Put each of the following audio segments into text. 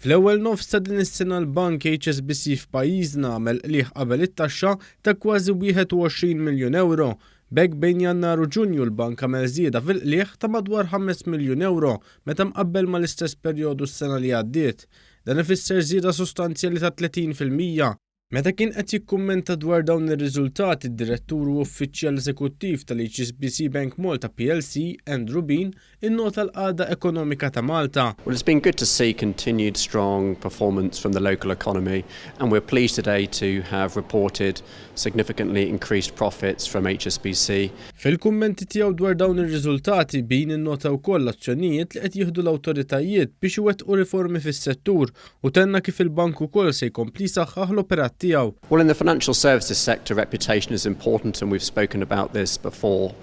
Fl-ewwel nofs ta' din is-sena l-bank HSBC f'pajjiżna għamel qligħ qabel it-taxxa ta' kważi 21 miljun ewro. B'hekk bejn Jannar u Ġunju l-bank għamel żieda fil-qligħ ta' madwar 5 miljun ewro meta mqabbel mal-istess perjodu s-sena li għaddiet. Dan ifisser żieda sostanzjali ta' 30%. Meta kien qed jikkummenta dwar dawn ir-riżultati d-Direttur u Uffiċjal Eżekuttiv tal-HSBC Bank Malta plc, Andrew Bean, innota l-qagħda ekonomika ta' Malta. Well it's been good to see continued strong performance from the local economy and we're pleased today to have reported significantly increased profits from HSBC. Fil-kummenti tiegħu dwar dawn ir-riżultati, Bean innota wkoll l-azzjonijiet li qed jieħdu l-awtoritajiet biex iwettqu riformi fis-settur u tenna kif il-bank ukoll se jkompli jsaħħaħ l-operat tiegħu. Well in the financial services sector reputation is important and we've spoken about this before.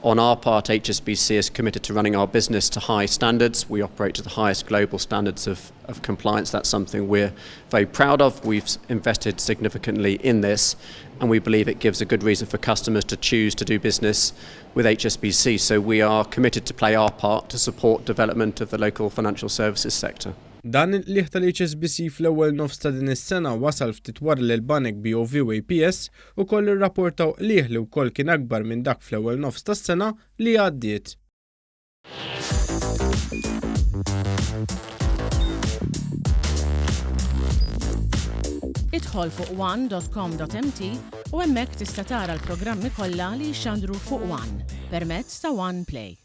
On our part HSBC is committed to running our business to high standards. We operate to the highest global standards of of compliance. That's something we're very proud of. We've invested significantly in this and we believe it gives a good reason for customers to choose to do business with HSBC. So we are committed to play our part to support development of the local financial services sector. Dan il-qligħ tal-HSBC fl-ewwel nofs ta' din is-sena wasal ftit wara li l-banek BOV u APS ukoll irrapportaw qligħ li wkoll kien akbar minn dak fl-ewwel nofs tas-sena li għaddiet. Idħol fuq one.com.mt u hemmhekk tista' tara l-programmi kollha li jixxandru fuq One permezz ta' One Play.